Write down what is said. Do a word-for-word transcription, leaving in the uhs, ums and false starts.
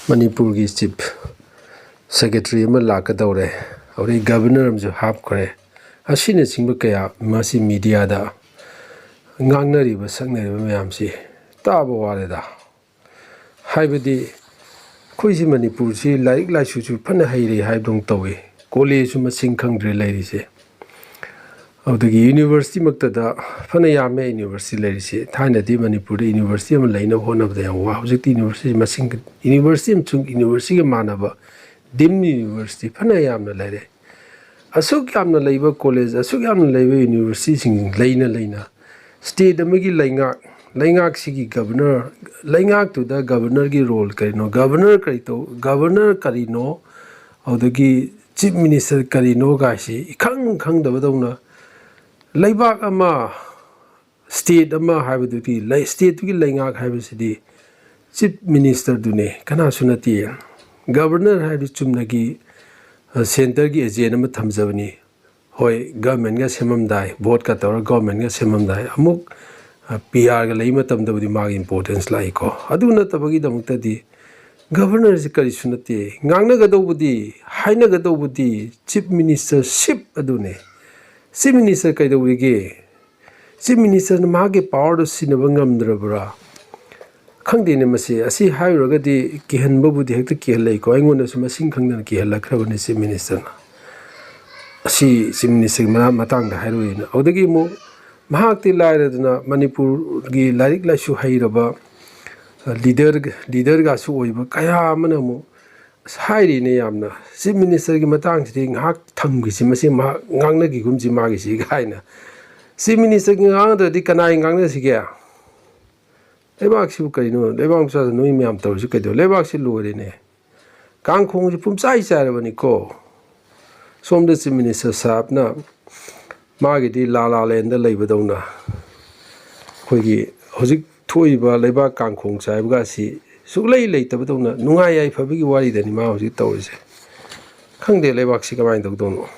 ꯃꯅꯤꯄꯨꯔꯒꯤ chief secretary ꯑꯃ ꯂꯥꯛꯀꯗꯧꯔꯦ, ꯑꯗꯩ ꯒꯕꯔꯅꯔ ꯑꯃꯁꯨ ꯍꯥꯞꯈ꯭ꯔꯦ, ꯑꯁꯤꯅꯆꯤꯡꯕ ꯀꯌꯥ ꯃꯁꯤ ꯃꯤꯗꯤꯌꯥꯗ ꯉꯥꯡꯅꯔꯤꯕ ꯁꯛꯅꯔꯤꯕ ꯃꯌꯥꯝꯁꯤ ꯇꯥꯕ ꯋꯥꯔꯦꯗ꯫ ꯍꯥꯏꯕꯗꯤ ꯑꯩꯈꯣꯏꯁꯤ ꯃꯅꯤꯄꯨꯔꯁꯤ ꯂꯥꯏꯔꯤꯛ ꯂꯥꯏꯁꯨꯁꯨ ꯐꯅ ꯍꯩꯔꯦ ꯍꯥꯏꯕꯗꯧꯅ ꯇꯧꯏ, ꯀꯣꯂꯦꯖꯁꯨ ꯃꯁꯤꯡ ꯈꯪꯗ꯭ꯔꯦ ꯂꯩꯔꯤꯁꯦ꯫ ꯑꯗꯨꯗꯒꯤ ꯌꯨꯅꯤꯚꯔꯁꯤꯇꯤꯃꯛꯇꯗ ꯐꯅ ꯌꯥꯝꯃꯦ ꯌꯨꯅꯤꯚꯔꯁꯤꯇꯤ ꯂꯩꯔꯤꯁꯤ꯫ ꯊꯥꯏꯅꯗꯤ ꯃꯅꯤꯄꯨꯔꯗ ꯌꯨꯅꯤꯚꯔꯁꯤꯇꯤ ꯑꯃ ꯂꯩꯅꯕ ꯍꯣꯠꯅꯕꯗ ꯌꯥꯝ ꯋꯥ, ꯍꯧꯖꯤꯛꯇꯤ ꯌꯨꯅꯤꯚꯔꯁꯤꯇꯤ ꯃꯁꯤꯡ, ꯌꯨꯅꯤꯚꯔꯁꯤꯇꯤ ꯑꯃꯁꯨꯡ ꯌꯨꯅꯤꯚꯔꯁꯤꯇꯤꯒ ꯃꯥꯟꯅꯕ ꯗꯤꯝ ꯌꯨꯅꯤꯚꯔꯁꯤꯇꯤ ꯐꯅ ꯌꯥꯝꯅ ꯂꯩꯔꯦ꯫ ꯑꯁꯨꯛ ꯌꯥꯝꯅ ꯂꯩꯕ ꯀꯣꯂꯦꯖ, ꯑꯁꯨꯛ ꯌꯥꯝꯅ ꯂꯩꯕ ꯌꯨꯅꯤꯚꯔꯁꯤꯇꯤꯁꯤꯡ ꯂꯩꯅ ꯂꯩꯅ ꯁ꯭ꯇꯦꯠ ꯑꯃꯒꯤ ꯂꯩꯉꯥꯛ, ꯂꯩꯉꯥꯛꯁꯤꯒꯤ ꯒꯕꯔꯅꯔ, ꯂꯩꯉꯥꯛꯇꯨꯗ ꯒꯕꯔꯅꯔꯒꯤ ꯔꯣꯜ ꯀꯔꯤꯅꯣ, ꯒꯕꯔꯅꯔ ꯀꯔꯤ ꯇꯧ, ꯒꯕꯔꯅꯔ ꯀꯔꯤꯅꯣ, ꯑꯗꯨꯗꯒꯤ ꯆꯤꯐ ꯃꯤꯅꯤꯁꯇꯔ ꯀꯔꯤꯅꯣ ꯒꯥꯏꯁꯤ ꯏꯈꯪ ꯈꯪꯗꯕꯗꯧꯅ, ꯂꯩꯕꯥꯛ ꯑꯃ, ꯁ꯭ꯇꯦꯠ ꯑꯃ ꯍꯥꯏꯕꯗꯨꯗꯤ, ꯂꯩ-, ꯁ꯭ꯇꯦꯠꯇꯨꯒꯤ ꯂꯩꯉꯥꯛ ꯍꯥꯏꯕꯁꯤꯗꯤ ꯆꯤꯐ ꯃꯤꯅꯤꯁꯇꯔꯗꯨꯅꯦ, ꯀꯅꯥꯁꯨ ꯅꯠꯇꯦ꯫ ꯒꯕꯔꯅꯔ ꯍꯥꯏꯕꯗꯤ ꯆꯨꯝꯅꯒꯤ, ꯑ, ꯁꯦꯟꯇꯔꯒꯤ ꯑꯦꯖꯦꯟ ꯑꯃ ꯊꯝꯖꯕꯅꯤ꯫ ꯍꯣꯏ, ꯒꯚꯔꯟꯃꯦꯟꯒ ꯁꯦꯝꯃꯝꯗꯥꯏ, ꯚꯣꯠꯀ ꯇꯧꯔꯒ ꯒꯚꯔꯟꯃꯦꯟꯒ ꯁꯦꯝꯃꯝꯗꯥꯏ, ꯑꯃꯨꯛ, ꯑ, ꯄꯤ ꯑꯥꯔꯒ ꯂꯩ ꯃꯇꯝꯗꯕꯨꯗꯤ ꯃꯥꯒꯤ ꯏꯝꯄꯣꯔꯇꯦꯟꯁ ꯂꯥꯛꯏꯀꯣ꯫ ꯑꯗꯨ ꯅꯠꯇꯕꯒꯤꯗꯃꯛꯇꯗꯤ ꯒꯕꯔꯅꯔꯁꯤ ꯀꯔꯤꯁꯨ ꯅꯠꯇꯦ꯫ ꯉꯥꯡꯅꯒꯗꯧꯕꯗꯤ, ꯍꯥꯏꯅꯒꯗꯧꯕꯗꯤ ꯆꯤꯐ ꯃꯤꯅꯤꯁꯇꯔꯁꯤꯞ ꯑꯗꯨꯅꯦ꯫ ꯆꯤꯐ ꯃꯤꯅꯤꯁꯇꯔ ꯀꯩꯗꯧꯔꯤꯒꯦ? ꯆꯤꯐ ꯃꯤꯅꯤꯁꯇꯔꯅ ꯃꯍꯥꯛꯀꯤ ꯄꯥꯋꯔꯗꯨ ꯁꯤꯖꯤꯟꯅꯕ ꯉꯝꯗ꯭ꯔꯕ꯭ꯔꯥ? ꯈꯪꯗꯦꯅꯦ ꯃꯁꯤ꯫ ꯑꯁꯤ ꯍꯥꯏꯔꯨꯔꯒꯗꯤ ꯀꯤꯍꯟꯕꯕꯨꯗꯤ ꯍꯦꯛꯇ ꯀꯤꯍꯜꯂꯛꯏꯀꯣ꯫ ꯑꯩꯉꯣꯟꯗꯁꯨ ꯃꯁꯤꯡ ꯈꯪꯗꯅ ꯀꯤꯍꯜꯂꯛꯈ꯭ꯔꯕꯅꯤ ꯆꯤꯐ ꯃꯤꯅꯤꯁꯇꯔꯅ꯫ ꯑꯁꯤ ꯆꯤꯐ ꯃꯤꯅꯤꯁꯇꯔꯒꯤ ꯃꯔꯝ-, ꯃꯇꯥꯡꯗ ꯍꯥꯏꯔꯨꯏꯅ꯫ ꯑꯗꯨꯗꯒꯤ ꯑꯃꯨꯛ ꯃꯍꯥꯛꯇꯤ ꯂꯥꯏꯔꯗꯅ ꯃꯅꯤꯄꯨꯔꯒꯤ ꯂꯥꯏꯔꯤꯛ ꯂꯥꯏꯁꯨ ꯍꯩꯔꯕ, ꯑ, ꯂꯤꯗꯔ, ꯂꯤꯗꯔꯒꯁꯨ ꯑꯣꯏꯕ ꯀꯌꯥ ꯑꯃꯅ ꯑꯃꯨꯛ ꯑꯁ, ꯍꯥꯏꯔꯤꯅꯦ ꯌꯥꯝꯅ꯫ ꯆꯤꯐ ꯃꯤꯅꯤꯁꯇꯔꯒꯤ ꯃꯇꯥꯡꯁꯤꯗꯤ ꯉꯥꯏꯍꯥꯛ ꯊꯝꯈꯤꯁꯤ, ꯃꯁꯤ ꯃꯍꯥꯛ ꯉꯥꯡꯅꯈꯤꯒꯨꯝꯁꯤ ꯃꯥꯒꯤꯁꯤ ꯀꯥꯏꯅ꯫ ꯆꯤꯐ ꯃꯤꯅꯤꯁꯇꯔꯒꯤ ꯉꯥꯡꯅꯗ꯭ꯔꯗꯤ ꯀꯅꯥꯒꯤ ꯉꯥꯡꯅꯁꯤꯒꯦ? ꯂꯩꯕꯥꯛꯁꯤꯕꯨ ꯀꯔꯤꯅꯣ? ꯂꯩꯕꯥꯛ ꯃꯆꯥꯗ ꯅꯣꯏ ꯃꯌꯥꯝ ꯇꯧꯔꯤꯁꯤ ꯀꯩꯗꯧ? ꯂꯩꯕꯥꯛꯁꯤ ꯂꯣꯏꯔꯦꯅꯦ꯫ ꯀꯥꯡꯈꯣꯡꯁꯤ ꯄꯨꯝꯆꯥꯏ ꯆꯥꯏꯔꯕꯅꯤꯀꯣ꯫ ꯁꯣꯝꯗ ꯆꯤꯐ ꯃꯤꯅꯤꯁꯇꯔ ꯁꯥꯍꯦꯕꯅ ꯃꯥꯒꯤꯗꯤ ꯂꯥ ꯂꯥ ꯂꯦꯟꯗ ꯂꯩꯕꯗꯧꯅ ꯑꯩꯈꯣꯏꯒꯤ ꯍꯧꯖꯤꯛ ꯊꯣꯛꯏꯕ ꯂꯩꯕꯥꯛ ꯀꯥꯡꯈꯣꯡ ꯆꯥꯏꯕꯒ ꯑꯁꯤ ꯁꯨꯛꯂꯩ ꯂꯩꯇꯕꯗꯧꯅ ꯅꯨꯡꯉꯥꯏ ꯌꯥꯏꯐꯕꯒꯤ ꯋꯥꯔꯤꯗꯅꯤ ꯃꯥ ꯍꯧꯖꯤꯛ ꯇꯧꯔꯤꯁꯦ꯫ ꯈꯪꯗꯦ ꯂꯩꯕꯥꯛꯁꯤ ꯀꯃꯥꯏꯅ ꯇꯧꯗꯧꯅꯣ꯫